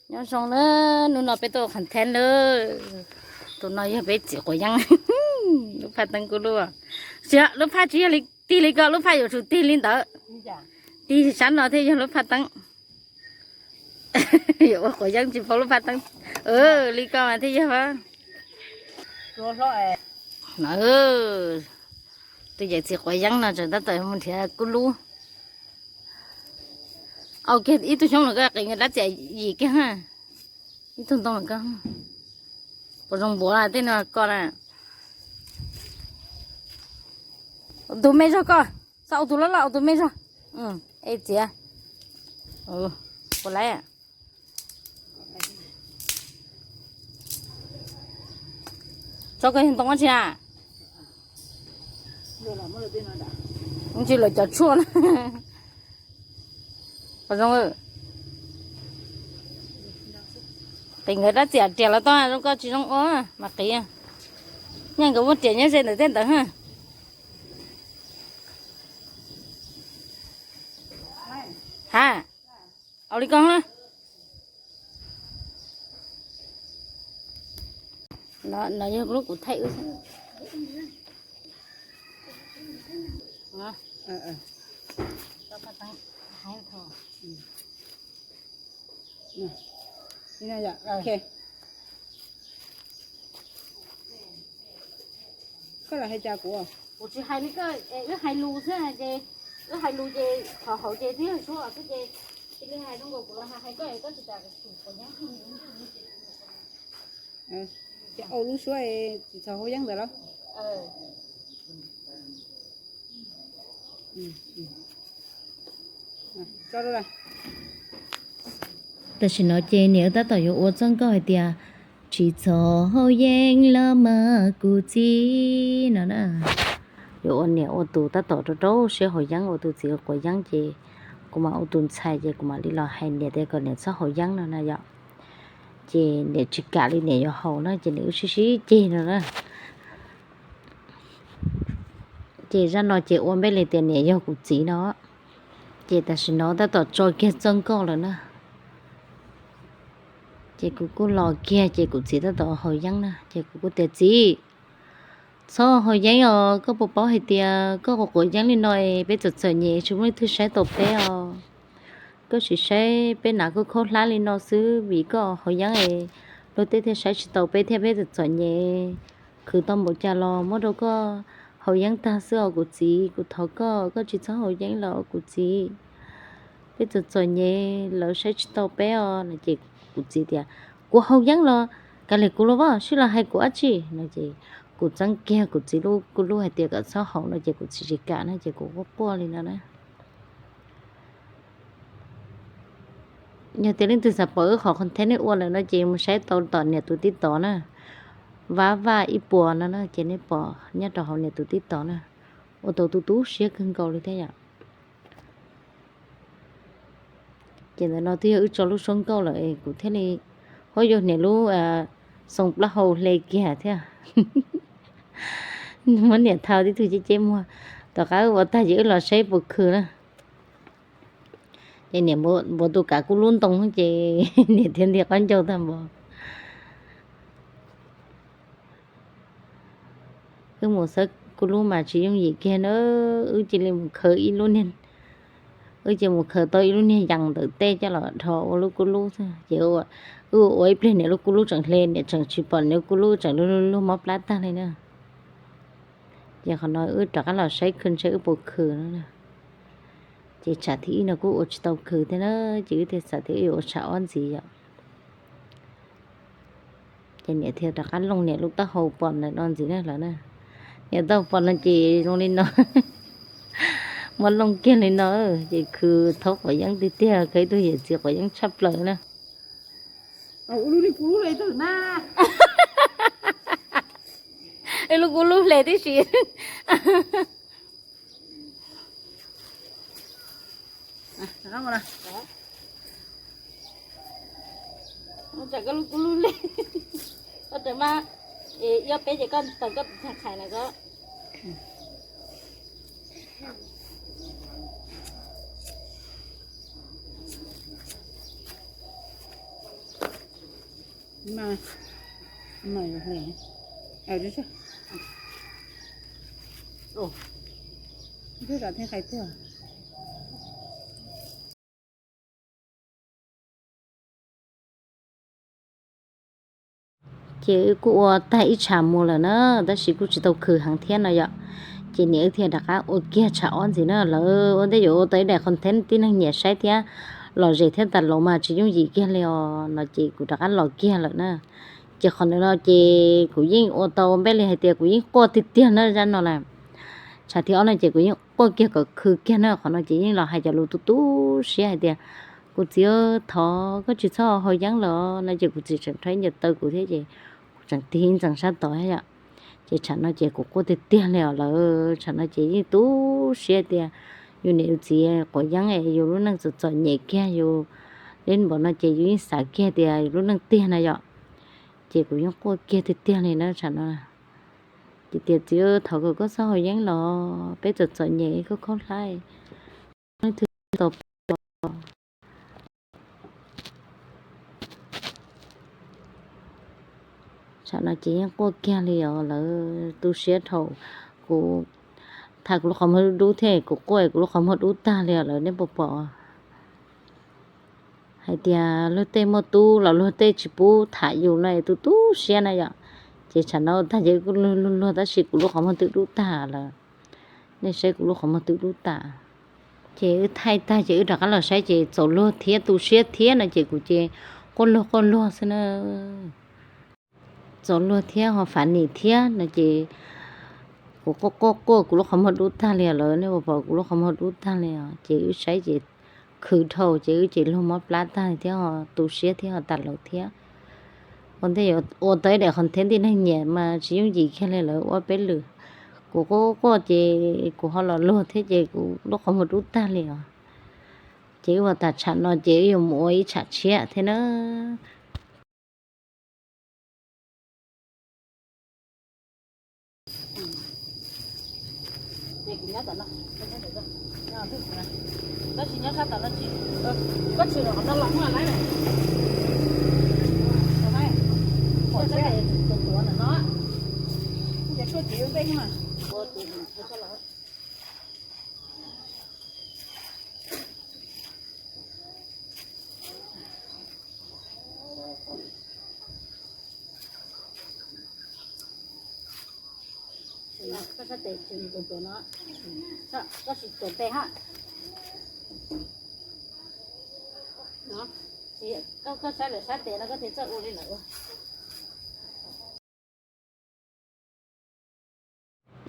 Nyob zoo na, hnub no peb tuaj ua content lawm. Tus no yog peb txiv quav yeeb. Lub phaj teeb kub lub. Tsis, lub phaj tsis yog li, tig li ko, lub phaj yuav tsum tig li ntawd. Tig sab no thiaj yog lub phaj teeb. Yuav ua quav yeeb tsis paub lub phaj teeb. Li ko mas thiaj yog. No, tus yawm txiv quav yeeb no tseem tab tom mus nrhiav kub lub. Au kiag ib tug xyoob los koj qiv nkawd dab txiam yim kiag. Ib tug ntoo los koj, puas zoo npuav tej no ko na. Tus me zog koj, txhob ua tus loj loj, ua tus me zog. Es txiav, puas laib? Tso koj yog ntoo dab tsi na? Tsis lawv cov tshuaj na. Puas zoo? Qiv nkawd dab txiam riam los tau, zoo koj tsis zoo ua mas qiv. Nyaj nkawd muaj riam nyob ze ntawm tej ntawd. Ha, au li ko na. No yog lub kuv thaij wb xwb. Koj los hais cas kuv? Kuv tsis hais li koj, wb hais lus xwb ces, wb hais lus ces qhov hauv ces twb yog suab xwb ces, cia li hais zoo nkaus kuv los hais koj es koj tsis tas kuv quav yeeb. Ces au lub suab tsis txhob haus yeeb ntawd los? Tam sim no ces niam tab tom yuav ua txoj nkauj hais tias tsis txhob haus yeeb los mas kuv txiv no na. Yuav ua niam ua tus tab tom rau rau siab haus yeeb, ua tus txiv quav yeeb ces kuv mam ua tus ntxhais ces kuv mam li los hais niam tias kom niam txhob haus yeeb no na yom. Ces niam tsis kam li, niam yuav haus na ces niam wb sib sib ceg no na. Ces zaj no ces ua npej li tias niam yog kuv txiv no. Ces tam sim no tab tom tso kiag txoj nkauj lawm na. Ces kuv kuj los kiag ces kuv txiv tab tom haus yeeb na ces kuv kuj tias txiv, txhob haus yeeb os, koj puas paub hais tias koj quav quav yeeb li no es peb txom txom nyem tsis muaj leej twg saib tau peb os. Koj sim saib peb hnav khaub khaub hlab li no xwb vim koj haus yeeb es luag tej thiaj saib tsis tau peb thiab peb txom txom nyem. Khwv tau npaum cas los muab rau koj haus yeeb tag xwb os kuv txiv, kuv thov koj, koj tsis txhob haus yeeb los kuv txiv. Peb txom txom nyem lawv saib tsis tau peb os no ces kuv txiv tias kuv haus yeeb los kav liam kuv los vaj sib los hais kuv dab tsi no ces kuv txeeb kiag kuv txiv lub kuv lub hais tias kom txhob haus no ces kuv txiv tsis kam no ces kuv quaj quaj li no na. Yog tias leej twg xav pom wb qhov content ua lawm no ces mus saib tau tom niam tus TikTok na, Vab Vaj Ib Puas no na ces nej pom nyob rau hauv niam tus TikTok na. Ua tau tu tu siab kawg nkaus li thiab yom. Ces ntawm no twb yog wb tso lub suab nkauj lawm es kuv thiaj li, huab yug niam lub xoo plaub hau hle kiag thiab. Muab niam thau tib tug ceb ceb muag. Tom qab wb ua tag ces wb los saib puas khwv na. Ces niam npuav tus kav kuv lub ntoo ces niam thiaj nti qaub ncaug tag npaum. Wb mus xawb kuv lub mas tsis yooj yim kiag na, wb cia li mus khaws ib lub niag, wb cia mus khaws tau ib lub niag yees ntawm tej coj los dhos ua lub kuv lub xwb ces wb ua ib pliag niam lub kuv lub tseem hle, niam tseem tsis pom niam lub kuv lub tseem lug lug mob plab tag li na. Ces qhov no wb rov qab los saib khwv ntshe wb puas khwv no. Ces tsham thib ib no kuj ua tsis tau khwv thiab na, ces wb thiaj xav tias wb yuav ua tsham ob ntxiv yom. Ces niam thiaj rov qab looj niam lub taub hau pom ntawm no ntxiv na lawm na. Niam taub hau pom no ces zoo li no, muab looj kiag li no, ces khwv thaub quav yeeb tiag tiag, khwv ib tug yawm txiv quav yeeb tshaj plaws na. Wb lub kuv lub hle tib si. Koj lub kuv lub hle, koj tseem mas, ib ob peb ces koj tawm koj tus tag khais na koj. Mas, mas, hle. Ntawm zam thiab qais tuag. Ces wb kuj ua tag ib tshav mus lawm na, tab sis kuj tsis tau khwv heev thiab no yom. Ces niam wb thiaj rov qab ua kiag tshav ob ntxiv na, lawv ua ntej yuav ua tau ib daim content tib neeg nyiam saib thiab lom zem thiab tas los mas tsis yooj yim kiag li os no ces kuv rov qab los kiag lawm na. Ces qhov ntawd no ces kuv yeej ua tau npej li hais tias kuv yeej quaj tiag tiag na zaj no na. Tshav thib ob no ces kuv yeej quaj kiag kom khw kiag na, qhov no ces yeej los hais cov lus tu tu siab hais tias, kuv txiv, thov koj tsis txhob haus yeeb lawm no ces kuv txiv tseem rho ib ncaws taw kuv thiab ces kuv tseem tig ib ntxees sab tod thiab yom. Ces tshav no ces kuv quaj tiag tiag li os lawv, tshav no ces yeej tu siab tias yus niam yus txiv quav yeeb es yus lub neej txom txom nyem kiag yus li npaum no ces yus yeej xav kiag tias yus lub neej tiag na yom. Ces kuv yeej quaj kiag tiag tiag li na tshav no. Ces tias txiv, thov kom koj txhob haus yeeb los peb txom txom nyem khaub khaub hlab, leej twg tau peb los. Tshav no ces yeej quaj kiag li os lawv, tu siab dhau. Kuv tham kuv lub qhov muag dub dub thiab kuv quaj kuv lub qhov muag dub tag li os lawv, nej puas pom? Hais tias luag tej muaj tub los luag tej tsis pub tham yus no es tu tu siab na yom. Ces tshav no tag ces wb kuj luag luag luag tab sis kuv lub qhov muag twb dub tag lawm. Nej saib kuv lub qhov muag twb dub tag. Ces wb thaij tag ces wb rov qab los saib ces txaus luag thiab tu siab thiab no ces kuv ces quaj luag quaj luag xwb na. Txaus luag thiab ho funny thiab no ces kuv quaj quaj quaj kuv lub qhov muag dub tag li os lawv, nej puas pom kuv lub qhov muag dub tag li os. Ces wb saib ces khwv dhau ces wb ces luag mob plab tag li thiab ho tu siab thiab ho tas laus thiab. Ua ntej yuav ua tau ib daim content tib neeg nyiam mas tsis yooj yim kiag li lawv ua peb lwm. Kuv quaj quaj ces kuv ho los luag thiab ces kuv lub qhov muag dub tag li os. Ces wb ua tas tshav no ces wb yuav mus ua ib tshav tshiab thiab na. Koj sab tes tsis tuav no, koj tsis tuav tes ha. Koj sab lawm sab tes no koj thiaj txawj ua li lawm ua.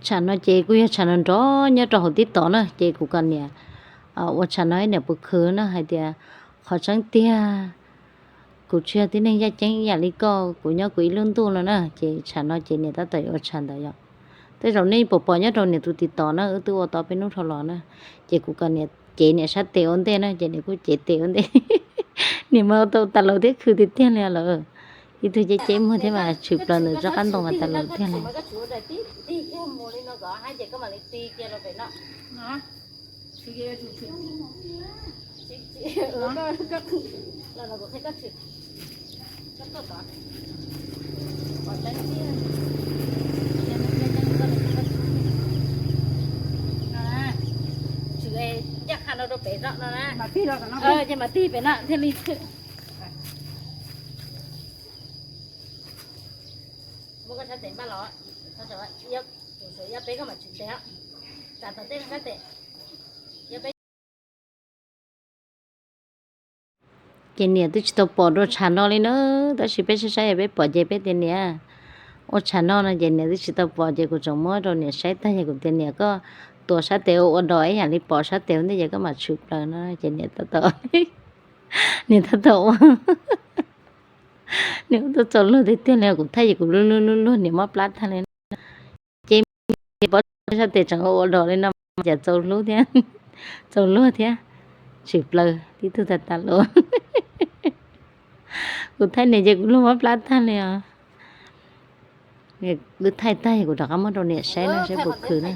Tshav no ces kuj yog tshav nrov nrov nyob rau hauv TikTok na, ces kuv kom niam ua tshav no ib niam puas khwv na hais tias qhov tseeb tiag kuv tsis yog tib neeg yaj ceeb ib yam li koj, kuv nyob kuv ib lub ntuj no na, ces tshav no ces niam tab tom yuav ua tshav ntawd yom. Tej zaum nej puas pom nyob rau niam tus TikTok na, wb twb ua tau peb hnub dhau los na, ces kuv kom niam cev niam sab tes ua ntej na, ces niam kuj cev tes ua ntej. Niam mas ua tau tas laus thiab khwv tiag tiag li lawm. Ib tug cev cev muag thiab mas tshwm plaws ntawm tsob qab ntoo mas tas laus tiag li. Tshwm ncaj qha no rau pem no no na. Ces mam tig pem no thiaj li tshwm. Muab koj sab tes npaj los, tus saum yaj peb koj mam tshwm tes, tsa tom tej sab tes. Ces niam twb tsis tau pom rau tshav no li na, tab sis peb saib saib peb pom ces peb tias niam ua tshav no no ces niam twb tsis tau pom ces kuv tseem muab rau niam saib tag ces kuv tias niam koj tuav sab tes ua ua dos ib yam li pom sab tes ua ntej ces koj mam tshwm plaws no ces niam tab tom, niam tab tom ua, niam ua tau txaus luag tiag tiag li, kuv thaij ces kuv luag luag luag luag niam mob plab tag li. Ces pom sab tes tseem ua ua dos li no cas txaus hlub thiab, txaus luag thiab, tshwm plaws tib tug tas tas los. Kuv thaij niam ces kuv luag mob plab tag li os. Wb thaij tag kuv rov qab muab rau niam saib no saib puas khwv na.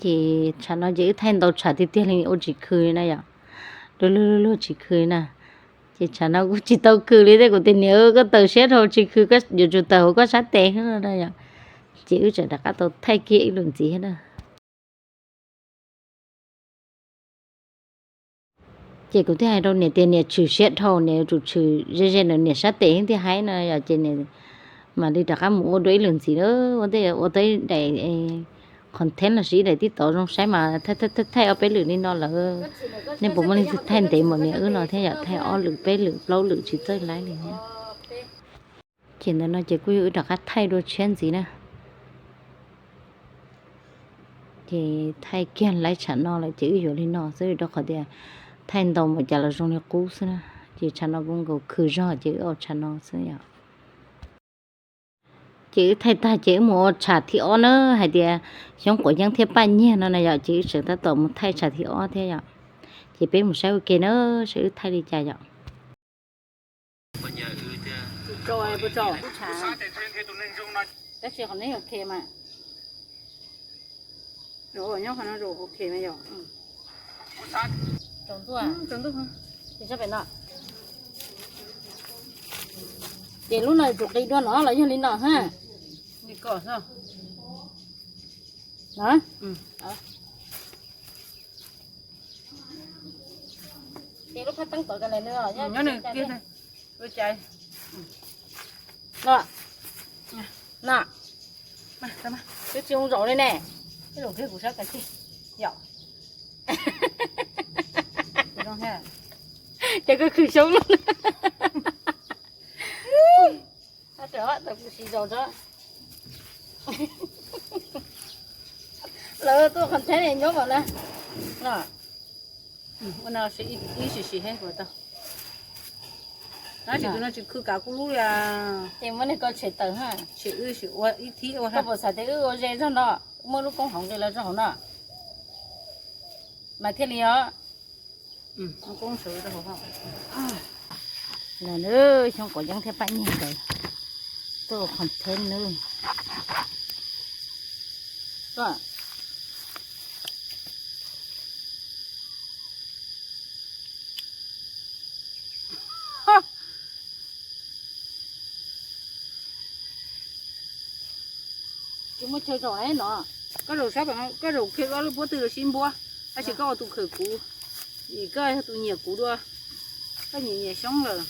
Ces tshav no ces wb thaij ntau tshav tiag tiag li ua tsis khw li na yom. Luag luag luag luag tsis khw li na. Ces tshav no kuv tsis tau khw li thiab, kuv tias niam, koj tawm siab dhau tsis khw, koj yuav tsum tawm hauv koj sab tes no yom. Ces wb tseem rov qab tau thaij kiag ib lwm ntxiv thiab na. Ces kuv thiaj hais rau niam tias niam tshwm siab dhau, niam yuav tsum tshwm ze ze nws niam sab tes thiab thiaj haib no yom. Ces niam mam li rov qab mus ua dua ib lwm ntxiv na, ua ntej ua tau ib daim content los sis ib daim tib tov zoo saib mas thaij thaij ob peb lwm li no lawm. Nej puas muaj leej twg thaij ntev npaum niam wb no thiab yom, thaij ob lwm peb lwm plaub lwm tsis txawj laib li thiab. Ces ntawm no ces kuj yog wb rov qab thaij dua tshiab ntxiv na. Ces thaij kiag laib tshav no lawm ces wb yuav li no xwb, rau qhov tias thaij ntau npaum cas los zoo li qub xwb na. Ces tshav no kuj nkaus khw zog ces wb ua tshav no xwb yom. Ces wb thaij tag ces wb mus ua tshav thib ob na, hais tias Xyoob Quav Yeeb thiab Paj Nyiag no na yom, ces wb tseem tab tom mus thaij tshav thib ob thiab yom. Ces peb mus saib ua ke na, saib wb thaij li cas yom. Tab sis qhov neb ok mas. Nyob qhov no zoo ok mas yom. Tsaus ntuj, tsaus ntuj, ces sab pem no. Ces lub no tsum qis dua no los yog li no ha. Li ko xwb. Ces lub phab teeb tod ka le nws los yog nyob nws kiag. Ua cas no, no, twb tsis zoo zaum li ne. Ib zaug kiag kuv sab kav tsij yom. Ces koj khwv xyoob lawm. Tau kuv siv zaum tso. Lawv tuaj qhov tsheb nyob mas na. Ua no ib sim sim he puas tau. Tab sis tus no tsis khw kav kuv lub li. Ces muab niag ko tshem tawm ha. Tshem wb sim ua ib thib ua ha. Koj puas xav tias wb ua ze zog no, muaj lub koob hmoov nqis los rau hauv no mas thiaj li os. Xyoob Quav Yeeb thiab Paj Nyiag nkawd tuaj ua content nawb. Tsis muaj chaw zaum no. Koj zaum sab, koj zaum kiag koj lub pob tw los sib npuab, tab sis koj ua tus khwv kuv, vim koj yog tus nyiam kuv dua, koj nyiam nyiam Xyoob lawm.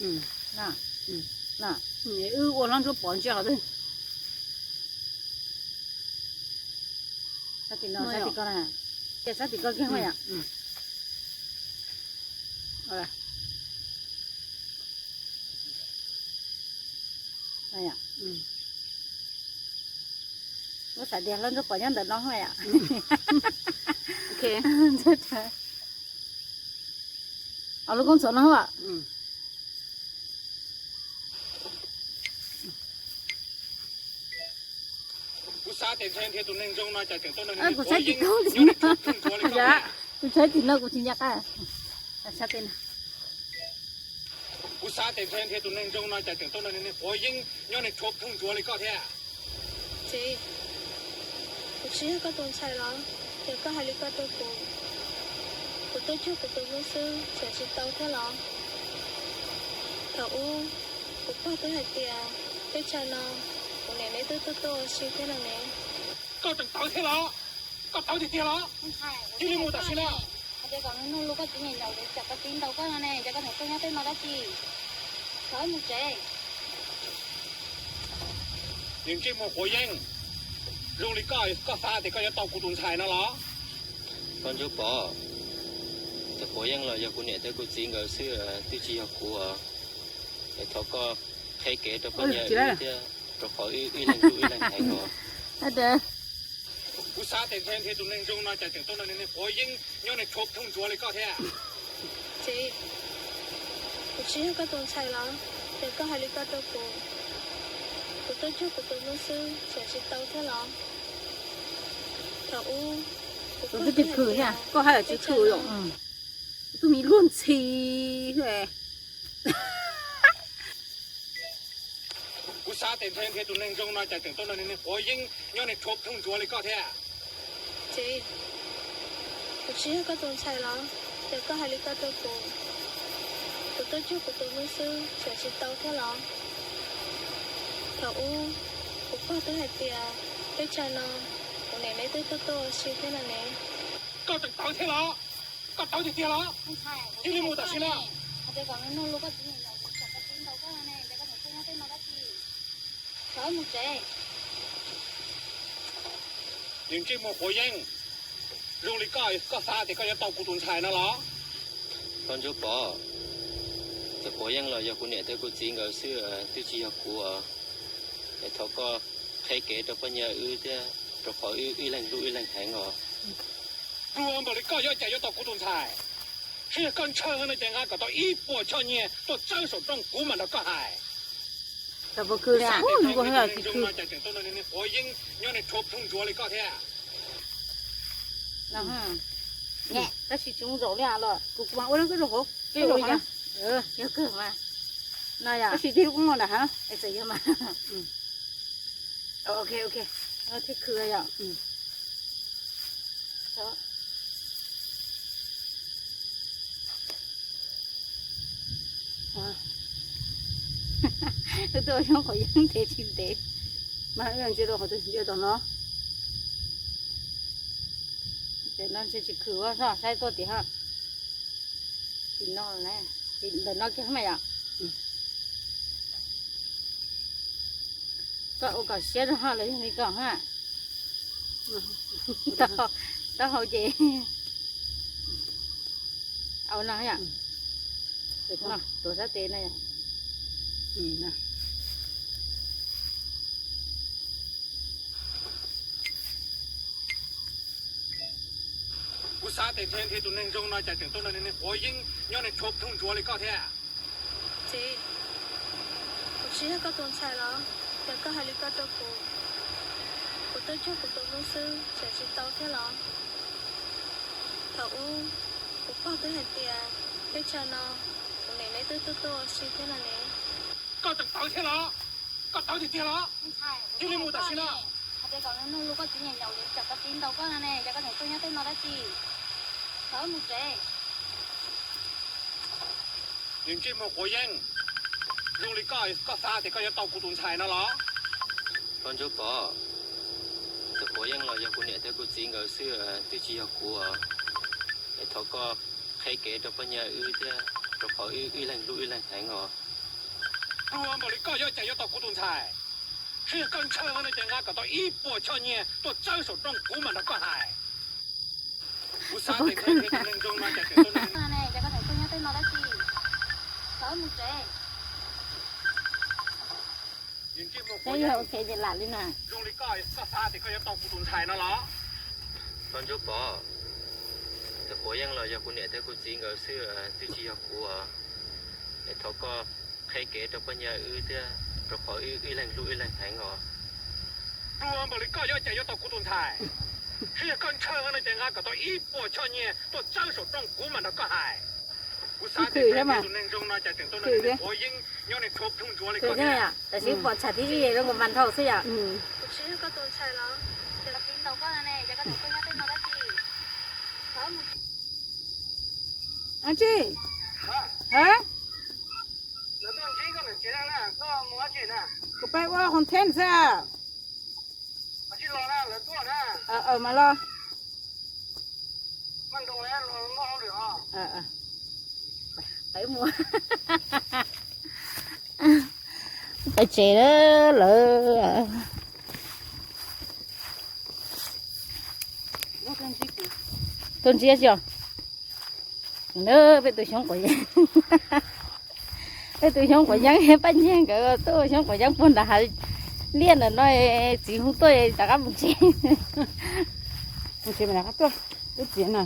Wb ua hlob ntsuab pov ntsia qhov twg. Sab tim no, sab tim ko na. Ces sab tim ko kiag yom. Muab xav tias hlob ntsuab pov nyob ntawm no yom. Os lub koob txhuam no. Kuv xav tim no, kuv tsis nco qab. Kuv xav tim no, kuv tsis nco qab. Kuv xav tim no, kuv tsis nco qab. Txiv, kuv tsis yog koj tus ntxhais los? Yog koj hais li ko rau kuv, kuv tuaj cuag kuv tus hlub xwb, txhawm tsis tau thiab los? Thaum ub kuv pog twb hais tias teb chaws no kuv niam neb twb tuaj tuaj ua si thiab no ne. Koj tseem tawv thiab los? Koj tawv tiag tiag los? Cia li mus tam sim no. Hais tias kom nws nug lus koj txiv niam nyaum, cas koj txiv ntaus koj no ne, cas koj niam tuaj nyob tej no dab tsi? Thov mus tsev. Yog ntsej muag quav yeeb, zoo li koj, koj xav tias koj yuav tau kuv tus ntxhais no los? Koj ntsuab pov, tus quav yeeb los yog kuv niam thiab kuv txiv nkawd xwb, twb tsis yog kuv. Es thov koj qhia kev rau poj niam thiab, rau qhov wb ib leeg hlub ib leeg heev os. Kuv xav tias ntshe tus neeg zoo no cas tseem tuaj nrog niag quav yeeb nyob niag tshuav pheej ntsuav li koj thiab. Txiv, kuv tsis yog koj tus ntxhais los? Yog koj hais li ko rau kuv, kuv tuaj cuag kuv tus hlub xwb, txhawm tsis tau thiab los? Thaum ub kuv twb tsis khwm thiab, koj hais tsis khwm los? Tus me luag ntxhi. Kuv Kuv xav tias ntshe nrhiav tus neeg zoo no cas tseem tau nrog niag quav yeeb nyob niag rhuav ploog ntsuav li koj thiab. Txiv, kuv tsis yog koj tus ntxhais los? Ces koj hais li ko rau kuv, kuv tuaj cuag kuv tus hlub xwb xyov tsis tau thiab los? Thaum ub kuv pog twb hais tias teb chaws no kuv niam neb twb tuaj tuaj ua si thiab no ne. Koj tseem tawv thiab los? Koj tawv tiag tiag los? Cia li mus tam sim no. Niag ntsej muag quav yeeb, zoo li koj, koj xav tias koj yuav tau kuv tus ntxhais no los? Koj Ntsuab Pov, tus quav yeeb los yog kuv niam thiab kuv txiv nkawd xwb, twb tsis yog kuv os. Es thov koj qheb kev rau poj niam wb thiab, rau qhov wb ib leeg hlub ib leeg heev os. Pluag npaum li koj yuav cas yuav tau kuv tus ntxhais? Saib yog koj ntshaw no ces nqa kom tau ib puas choj nyiaj tuaj txawb saum rooj kuv mam nrog koj hais. Kuv xav tias ntshe nrhiav tus neeg zoo no cas tseem tau nrog niag quav yeeb nyob niag rhuav ploog ntsuav li koj thiab. Tab sis tsis zoo zaum li los kuv kuv mas ua leej twg rau hauv, yog kawg mas. No yog tab sis tig lub koob no nram hav, txawm yog mas. Ok, ok, thiab khwv yom. Wb tuaj ua xyoob quav yeeb ntev tsis ntev. Mas wb ntsia rau qhov twg, ntsia tom no. Ces no ntshe tsis khwv ua zog, saib tuaj tim hab. Tim no, tim ntawm no kiag mas yom. Koj ua kom siab zog hab los yog li ko hab. Taub hau ces, au no yom. Tuav sab tes no yom. Kuv xav tias ntshe nrhiav tus neeg zoo no cas tseem tau nrog niag quav yeeb nyob niag rhuav ploog ntsuav li koj thiab. Txiv, kuv tsis yog koj tus ntxhais los? Yog koj hais li ko rau kuv, kuv tuaj cuag kuv tus hlub xwb xyov tsis tau thiab los? Thaum ub kuv pog twb hais tias teb chaws no kuv niam neb twb tuaj tuaj ua si thiab no ne. Koj tseem tawv thiab los? Koj tawv tiag tiag los? Cia li mus tam sim no. Hais tias kom nug lus koj txiv nyaum nyaum, tsam koj txiv ntaus koj no ne, cas koj tseem tuaj nyob tej no dab tsi? Thaum mus tsev. Niag ntsej muag quav yeeb, zoo li koj, koj xav tias koj yuav tau kuv tus ntxhais no los? Koj Ntsuab Pov, tus quav yeeb los yog kuv niam thiab kuv txiv nkawd xwb, twb tsis yog kuv os. Es thov koj qheb kev rau poj niam wb thiab, rau qhov wb ib leeg hlub ib leeg heev os. Pluag npaum li koj yuav cas yuav tau kuv tus ntxhais? Saib yog koj ntshaw no ces nqa kom tau ib puas choj nyiaj tuaj txawb saum rooj kuv mam nrog koj hais. Kuv xav tias ntshe nrhiav tus neeg zoo no cas tseem tau nrog niag quav yeeb nyob niag rhuav ploog ntsuav li koj thiab. Zoo li koj, koj xav tias koj yuav tau kuv tus ntxhais no los? Koj Ntsuab Pov, tus quav yeeb los yog kuv niam thiab kuv txiv nkawd xwb, twb tsis yog kuv os. Es thov koj qheb kev rau poj niam wb thiab, rau qhov wb ib leeg hlub ib leeg heev os. Pluag npaum li koj yuav cas yuav tau kuv tus ntxhais? Saib yog koj ntshaw no ces nqa kom tau ib puas choj nyiaj tuaj txawb saum rooj kuv mam nrog koj hais. Kuv xav tias ntshe nrhiav tus neeg zoo no cas tseem tau nrog niag quav yeeb nyob niag rhuav ploog ntsuav li koj thiab. Tam sis pom tsham thib ib zoo nkaus mas nrhau xwb yom. Kuv tsis yog koj tus ntxhais los? Ces koj txiv ntaus koj no ne, cas koj tseem tuaj nyob tej no dab tsi? Ab tsi, ha, kuv pab ua content xwb. Mas los, peb mus, peb tsev lawm. Tuaj ntsib tsi os? Peb tus xyoob quav yeeb, peb tus xyoob quav yeeb, Paj Nyiag nkawd tuaj ua xyoob quav yeeb puag nram hav liaj ntawm no, txiv hu tuaj rov qab mus tsev. Mus tsev mas rov qab tuaj, wb txiv no.